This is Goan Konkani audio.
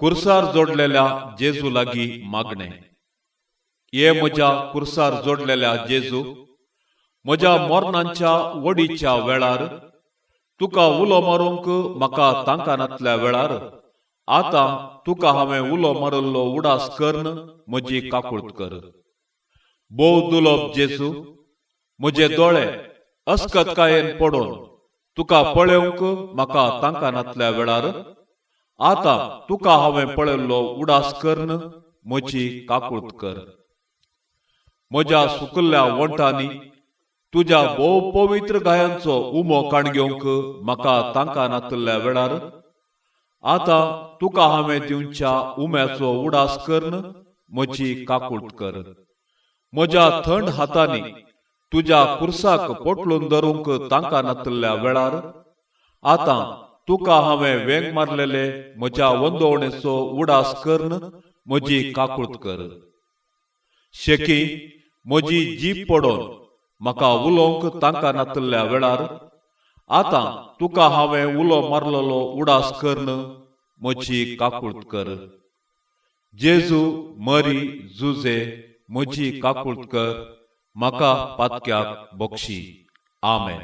कुर्सार जोडलेल्या जेजू लागीं मागणें. हे म्हज्या कुर्सार जोडलेल्या जेजू, म्हज्या मरणांच्या वडीच्या वेळार तुका उलो मारूंक म्हाका तांकां वेळार आतां तुका हांवें उलो मारिल्लो उडास करून म्हजी काकूळत कर. भोव दुलोब जेजू, म्हजे दोळे अस्कतकायेन पडून तुका पळोवंक म्हाका तांकां नातल्या वेळार आतां तुका हांवें पळयल्लो उडास करून म्हजी काकूळत कर. म्हज्या सुकल्ल्या वंटांनी तुज्या भोव पवित्र गायांचो उमो काण घेवंक म्हाका तांकां नातल्या वेळार आतां तुका हांवें दिवच्या उम्याचो उडास करून म्हजी काकूळत कर. म्हज्या थंड हातांनी तुज्या कुर्साक पोटलून धरूंक तांकां नातल्या वेळार आतां तुका हांवें वेंग मारलेले म्हज्या वंदवणेचो उडास करून म्हजी काकूळत कर. शेकी म्हजी जीप पडोवन म्हाका उलोवंक तांकां नातल्या वेळार आतां तुका हांवें उलो मारलेलो उडास करून म्हजी काकूळत कर. जेजू, मरी, जुजे, म्हजी काकूळत कर, म्हाका पातक्याक बक्षी. आमेन.